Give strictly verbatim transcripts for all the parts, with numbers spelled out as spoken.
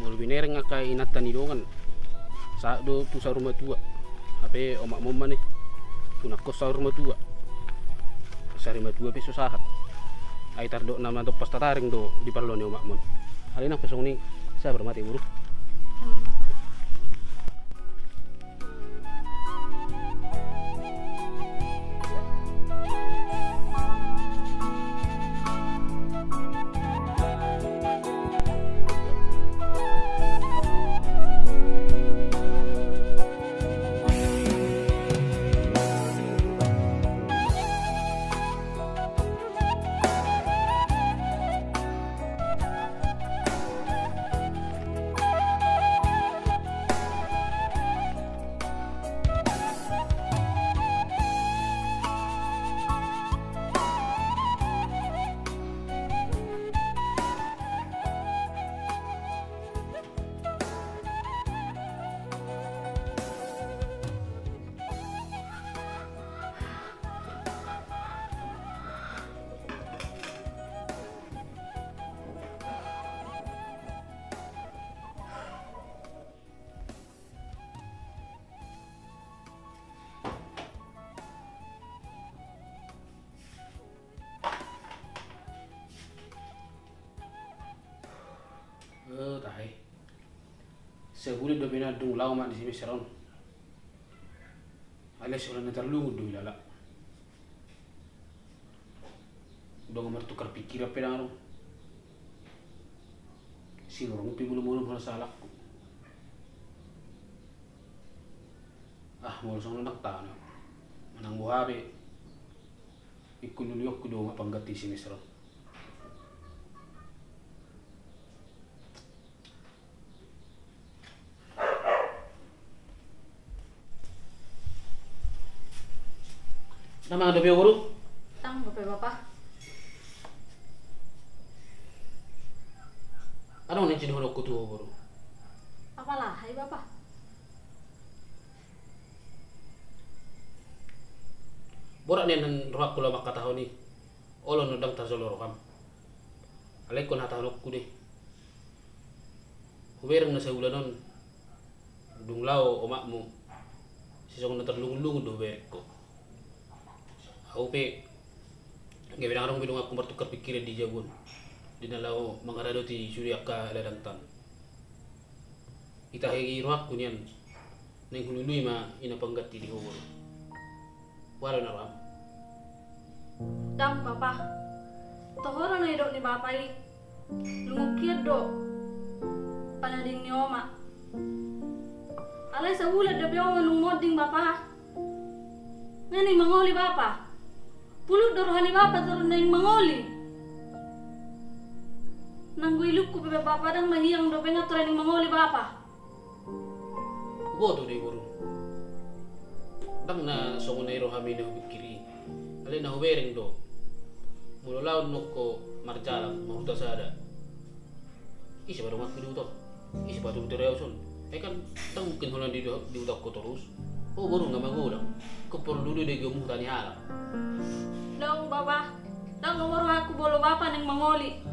Molo binereng angka inanta ni dongan, sahat do tu saur matua. Hape omakmon ma ne, tu nangkon saur matua. Sari matua pe so sahat. Ai tardok na manompas tatareng do di parlo ni omakmon. Alai nang pe songon i, sabar ma hita boru. Eh, tahe. Sabulan dope na dung laho omak di si Meser on. Alai so na tarlungun do ilala. Dung martukar pikiran pe ndang adong. Sinurung pe molo molo molo salahku. Ah, molo songon on ndang tahan. Manang boha pe. Ingkon luluanku do omak pangganti si Meser on. Na mangan dope boru? Ndang dope bapa. Adong na nidok dohononku tu ho boru. Apala, hai bapa. Borat nian rohangku laho mangkatahon i. Olo na ndang tarjolo roham. Alai ingkon hatahononku do i. Hubereng na sabulan on dung laho omakmu, sai songon na tarlungun-lungun do hubereng ho. Au pe gabe ndang adong be donganku martukar pikiran di jabu on di na laho mangaradoti sude angka ladangta on. Itahe i rohangku nian, naeng hulului ma ina pangganti di ho boru. Boha do na roham? Ndang bapa. Toho do na nidok ni bapa i. Lungun hian do panading ni omak. Alai sabulan dope omak dung monding bapa. Nga naeng mangoli bapa. Pulut do roha ni bapa torus naeng mangoli. Nanggo ilungku pe bapa ndang mahiang dope nga torus naeng mangoli bapa. Huboto do i boru. Ndang na songon na i rohami na hupikiri. Alai na hubereng do. Molo laho nunga ho marjalang, marhuta sada. Ise ma donganku di huta on? Ise ma tutu di raja on? Ai kan ndang mungkin holan di, di huta ho torus. Ho boru nga magodang. Ingkon porlu do digoigoimu huta ni halak. Ndang bapa. Ndang olo rohangku molo bapa naeng mangoli.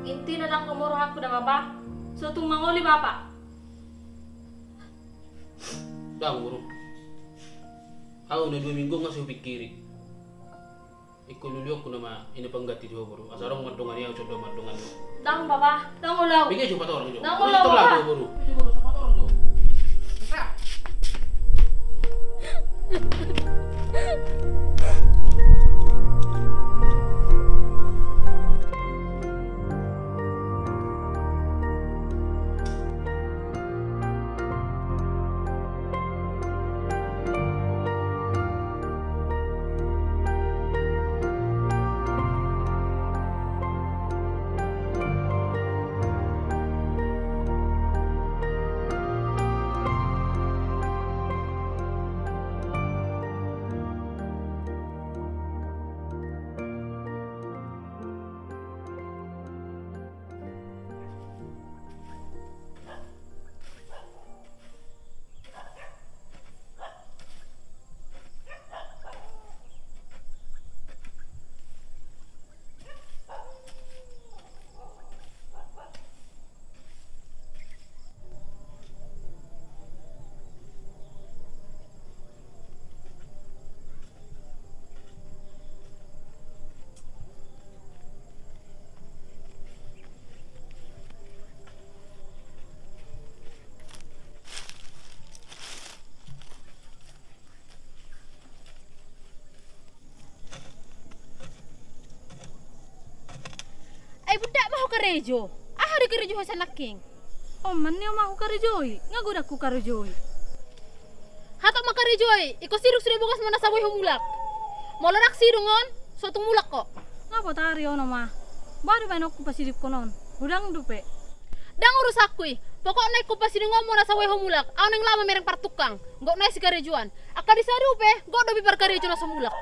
Intina ndang olo rohangku da bapa. So tung mangoli bapa. Ndang boru. Au na dua minggu nga so hupikiri. Ingkon luluanku nama ina pangganti di ho boru. Asa adong mandongani au, so adong mandongani. Ndang bapa, ndang olo au. Bege jo patorang jo. Ndang olo au bapa. Boru. Karejo. Aha do karejo ho sian nangkin? On ma nian ma hukarejoi, nga godang hukarejoi. Hatop ma karejoi, ingkon sidung sude bogasmu na so boi ho mulak. Molo ndang sidung on, so tung mulak ho. Nga botari on ma. Boha do baenonku pasidungkon on? Godang dope. Ndang urusanku i. Pokokna ingkon pasidungonmu na so boi ho mulak. Ahu naeng laho mamereng partukang. Gok na i sikarejoan. Angka disi dope, gok dope parkarejo na so mulak.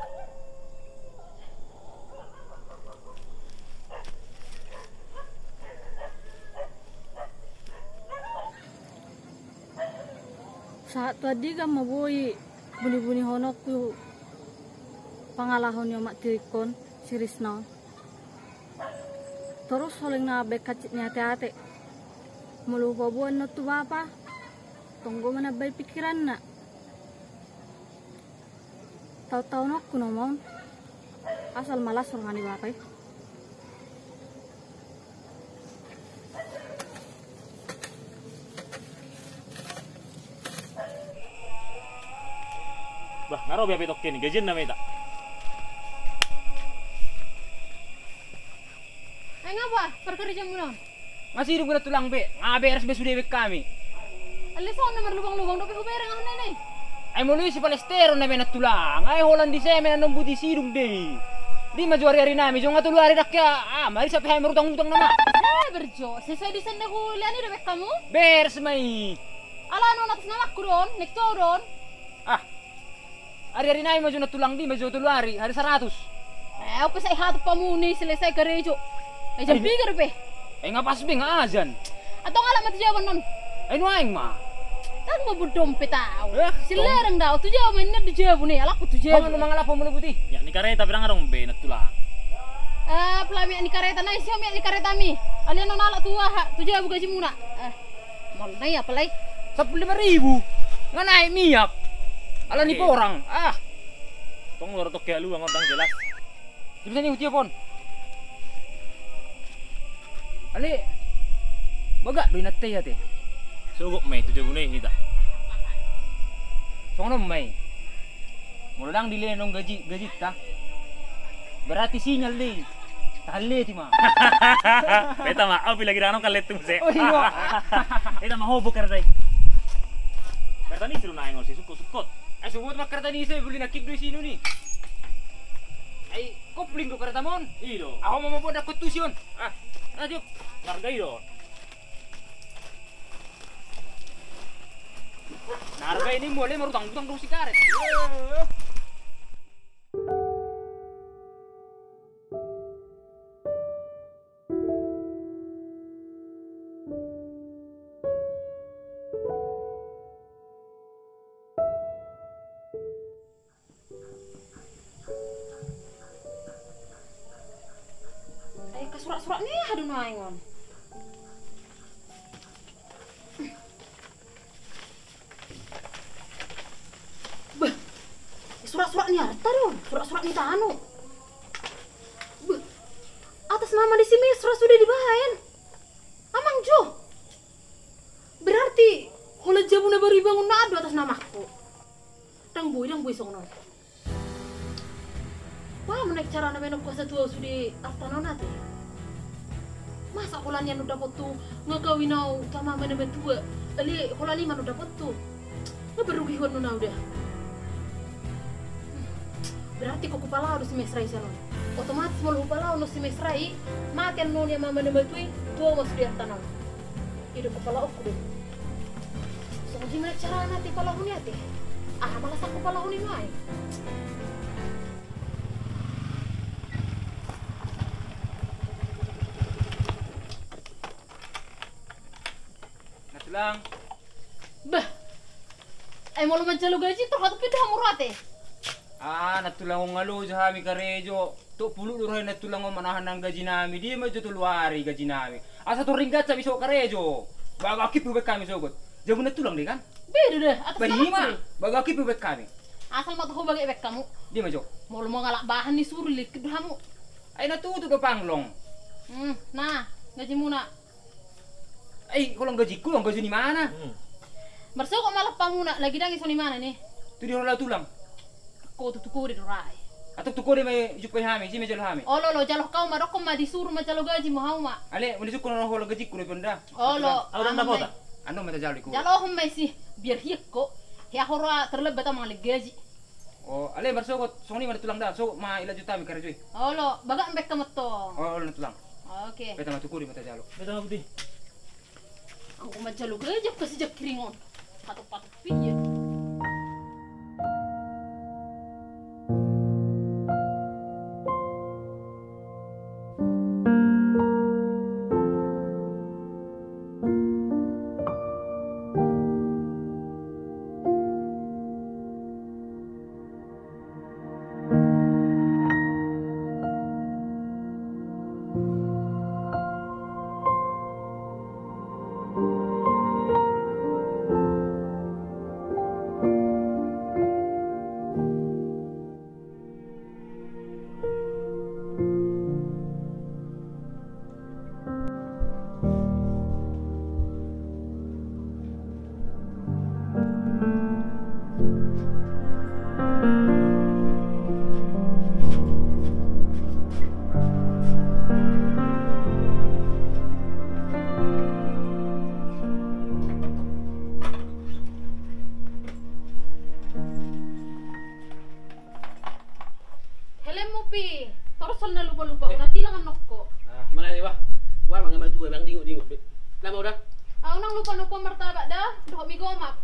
Sahat tu andigan ma boi bunibunihononku pangalaho ni omak tirikkon si Risna on. Torus holan na baen hansit ni ateate. Molo hupaboan on tu bapa, tong do manambai pikiranna. Taontaononku nama on. Asal ma las roha ni bapa i. Bah, nga ro be hape tongkin i, gajian nama hita. Ai nga boha parkarejoanmuna on? Nga sidung be na tulang be, nga beres be sude baen hami. Alai songon na marlubang-lubang dope hubereng ahu na i. Ai molo i sipalesteron na be na tulang, ai holan di semen annon boti sidung do i. Di ma jo ari-ari nami, jo nga tolu ari ndang hea, ah, marisa pe hami marutang-utang nama. Eh, berjo, sesuai desain na hulean i do baen hamu? Beres ma i. Ala annon atas namaku do on, naeng tu ahu do on. Ah. Ari-ari nai ma jo na tulang, di ma jo tolu ari, hari saratus. Eh, ope sai hatup hamu ni selesai karejo. Eh, jam piga dope? Eh, nga pas be nga azan. Antong alap ma tu jabu annon. Eh, nuaeng ma. Ndang ma bodom pe tau. Eh, silereng do ahu tu jabu, ma inna di jabu ni, alapku tu jabu. Mangan mangalap hamu na boti. Minyak ni kareta pe ndang adong be na tulang. Eh, pala minyak ni kareta, na ise minyak ni karetami. Alai annon alap tu aha, tu jabu gajimuna. Eh. Molo na i apalai? Sampulu lima ribu. Nga naek minyak. Ala ni porang. Ah. Tong luar tong kehaluan, ndang jelas. Di bisa ni hutiop on. Ale. Bagak do inanta i ate. Sogot ma i tu jabuna i hita. Songon on ma i. Molo ndang dilehon gaji, gajinta, berarti sinyal do i. Tahan leti ma. Beta ma, au pila gira nong kalet tu muse. Oh, iya. Beta ma hobo kareta i. Kareta ni siru naeng on si sukot-sukot. Eh, sumut ma kareta ni ise, buli na kik do i sinun i. Ai, kopling do kareta mon. Ido. Aho ma mabon dakot tusi on. Ah, na tiop. Marga ido. Narga ini mulai marutang-utang dong sigaret. Ai, angka surat-surat ni aha do nuaeng on? Beh, surat-surat ni arta do, surat-surat ni tano. Beh, atas nama ni si Mesra sudah dibaen. Amang jo. Berarti holan jabu na baru ibangun na do atas namaku. Ndang boi, ndang boi songon on. Boha ma naeng carana baenonku asa tu ahu sude arta na on ate? Masa holan i annon dapothu nga kawin ahu tu amang na matua, alai holan i ma annon dapothu. Nga berrugi ho annon ahu da. Berarti ingkon hupalaho do si Mesra i sian on. Otomatis molo hupalaho annon si Mesra i, mate annon i amang na matua i, tu ahu ma sude arta na on. I do palaonku do. Songon dia ma naeng carana ate palaon i ate? Aha ma alasanku palaon i nuaeng? Na tulang. Bah. Ai molo manjalo gaji, tor hatup pe do hamu ro ate. Ah, na tulang on nga loja hami karejo. Topulu do roha na tulang on manahan nang gaji nami. Dia ma jo tolu ari gaji nami. Asa tor ringgas hami so karejo. Bagak hip hubaen hami sogot. Jabu na tulang do i kan? Beda da, atas namaku do i. Bagak hip hubaen hami. Asal ma tor ho bagak baen hamu. Dia ma jo. Molo mangalap bahan ni suru likit do hamu. Ai na tutu do panglong. Hmm, na, gajimuna. Ai, holan gajingku, holan gaji ni mana? Hmm. Marsogot ma alap hamuna, lagi ndang i so ni mana ni. Tu dia ro laho tulang. Ko tutu ko dia do rai. Antong tu ho do ma dijumpai hami, isi ma jalo hami. Olo, olo, jalo ho ma, dokkon ma disuru ma jalo gaji ma ho ma. Ale, molo disuru ho, holan gajingku do pe on da. Olo, au ndang dapot. Annon ma tajalo ho. Jalo ho ma isi, biar hian ho. Hea ho ra terlambat au mangalap gaji. O, ale, marsogot, songon i ma da tulang da, sogot ma ilanjut hami karejo i. Olo, bagak ma antong. Olo, na tulang. Oke. Beta ma tu ho do ma tajalo. Beta ma boti. Au ma jalo gaji, au kasi jangkiring on. Patok-patok pian. Helmmu pe, torsol na lupa-lupa, eh, unang tilang annon ho. Ah, mana dia, bah? Wah, mangan batu, bang, dingot-dingot, be. Nama udah? Ah, unang lupa nopo martabak da, dohot mie gomak.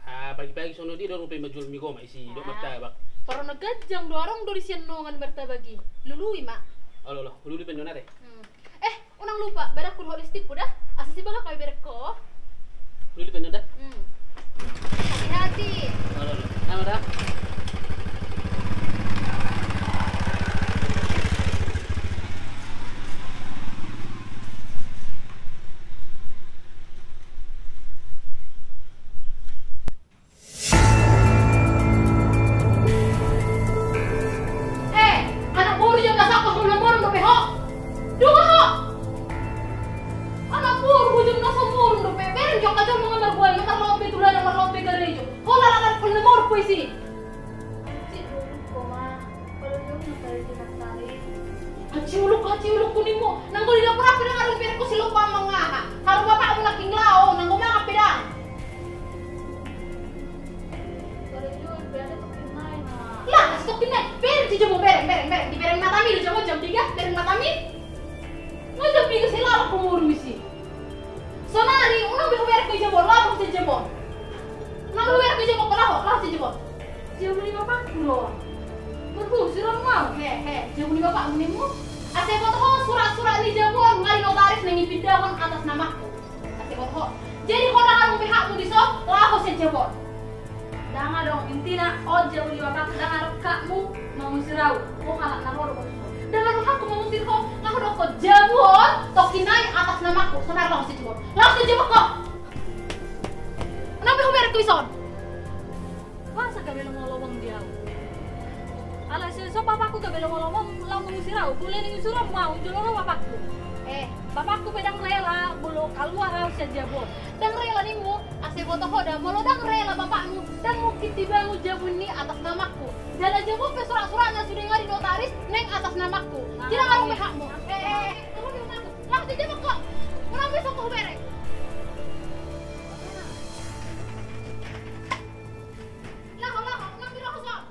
Ah, pagi-pagi sono dia dorong pe manjalo mie gomak isi, dohot martabak. Torop na ganjang do, adong do di sian nongan martabak i. Lului ma. Olo, olo, lului pe nona deh. Hmm. Eh, unang lupa, badakku dohot listipku da, asa sibagak au ibereng ho. Lului pe nona da. Hmm. Hati-hati. Olo, olo. Nama da? Eh, anak boru jam na sampulu na morung dope ho. Dunga ho. Anak boru jam na sampulu dope. Bereng jo, jolo mangamar gua, mangamar lawan pe tu ladang, mangamar lawan pe garejo. Ho lala na pul na morung pe isi. Hansit ulukku, Ma. Hansit ulukku, hansit ulukku nimmu. Nanggo di dapur api dang adong ibereng ho, silompa mangaha. Haru bapakmu nangkin laho, nanggo mangan pe dang. Lah, si tokkin nai. Bereng si jommu, bereng, bereng, bereng. Dibereng matami do jommu jam piga, bereng matami. Nga jam piga sai laho ho murung isi. Sonari, unang be hubereng ho i jabon, laho ho sian jabon. Unang be hubereng ho i jabon, laho, laho sian jabon. Jabu ni bapakku do. Marhusir au. He, he, jabu ni bapakmu nimmu. Asa iboto ho surat-surat ni jabu on, nga di notaris naeng ipindahon atas namaku. Asa iboto ho. Jadi ho dang adong be hakmu dison, laho sian jabon. Dang adong, intina on jabu ni bapakku, dang adong hakmu mangusir au. Ho halak na ro do ho. Dang adong hakku mangusir ho, nga hudokkon jabu on, tokkin nai atas namaku, sonari laho sian jabon. Laho sian jabon ho. Unang be hubereng ho ison. Masa gabe lomang-lomang di au. Ala so, so bapakku gabe lomang-lomang laho mangusir au, boi naeng usur au ma au, jolo ro bapakku. Eh, bapakku pe dang rela molo kaluar au sian jabu on. Dang rela nimmu, asa iboto ho da, molo dang rela bapakmu, dang mungkin dibangun jabu ni atas namaku. Jala jabu pe surat-suratna sude nga di notaris, naeng atas namaku. Jadi nga adong be hakmu. Eh, eh, eh, laho sian jabon ho. Unang be so hubereng. Laho, laho, unang be laho son.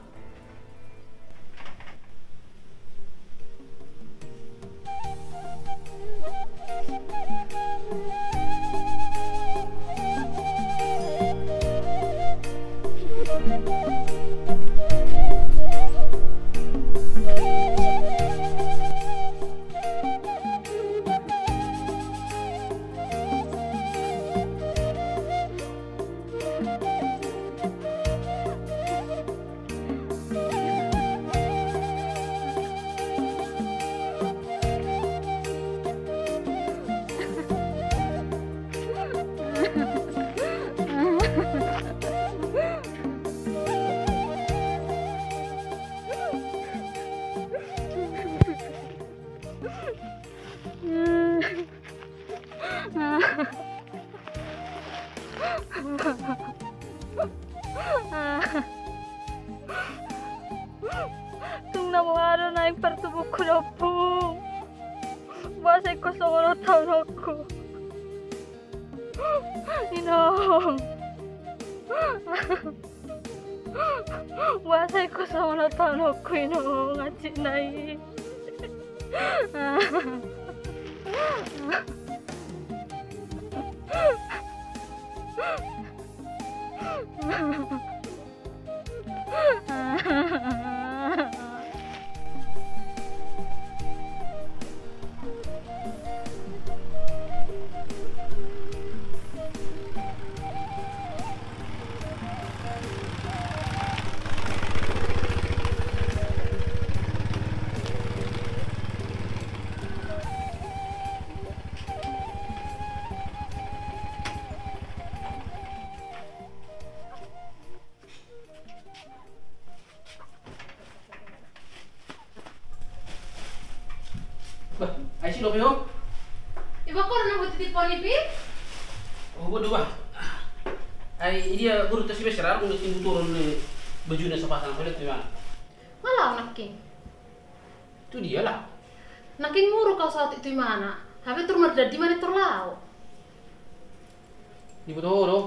Boasa ingkon songon on taononku, inong? Boasa ingkon songon on taononku, inong, hansit na i? Bah, ai si dope ho? Iba, kor na buat titip poni pi? Oh, bodo bah. Ai dia guru tasi besar aku ngetin buturon ni baju na sapasang, kau lihat di mana? Malau naking. Tu dia lah. Naking muru kau saut itu mana? Habe tur mardadi mana tur lau. Di butuh do.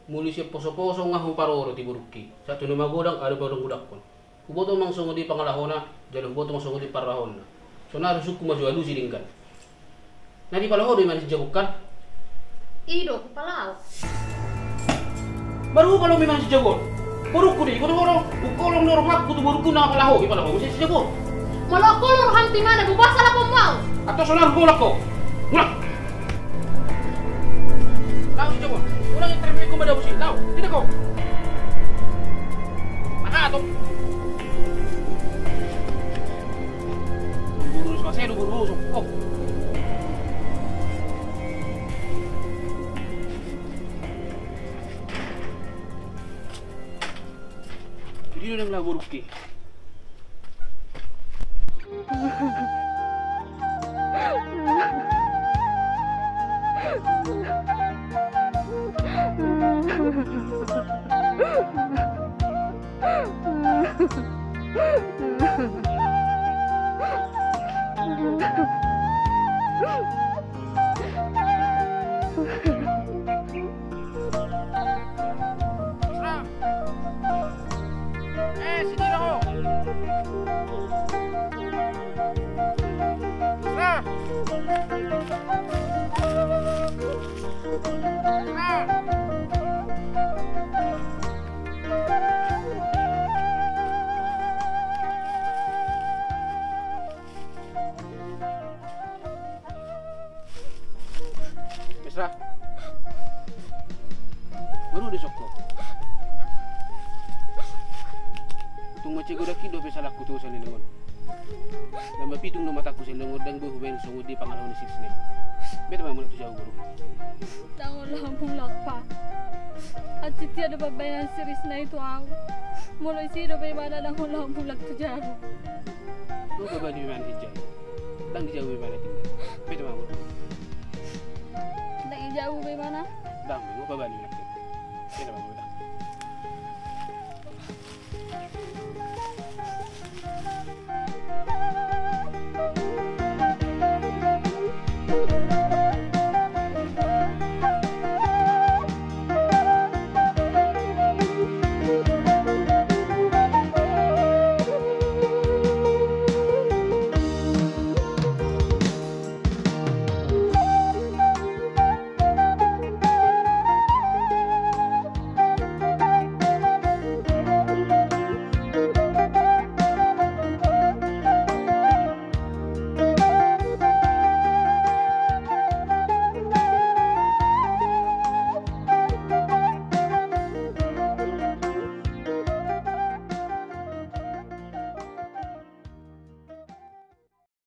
Muli sian poso-poso nga huparorot i borungki. Sahat tu na magodang adong godangkon. Huboto ma songon dia pangalahona, jala huboto ma songon dia parlahona. Sonari husungkun ma jo alusi denggan. Na dipalaho do imana si jabu kan? I do, hupalaho. Baru hupalaho imana si jabu. Borungku do i, boto boto. Hukolom do rohangku tu borungku na palaho, dipalaho muse si jabu. Molo kolom roham tu imana, boasa lapom mau. Atau sonari hubolak ho. Mulak. Laos i jabu. Ulang interview ku madabu si. Laos, tidak kau. Maka atau. Buru suasai lu buru buru. Oh. Jadi udah ngelah buruk ki. Isra. Eh, sini dong. Isra. Isra. Mesra. Baru disokko. Tung mancegu daki dope salahku tu salelengon. Namba pitung do matangku salelengon, ndang boi hubaen songon dia pangalaho ni si Risna i. Beta ma mulak tu jabu, boru. Ndang olo mulak, Pa. Hansit ia do pambaenan si Risna i tu au. Molo isi dope imana, ndang olo mulak tu jabu. Nunga baen imana tu jabu. Ndang di jabu imana tinggal. Beta ma mulak. Ndang di jabu imana. Ndang, nunga baen imana tinggal. Beta ma mulak.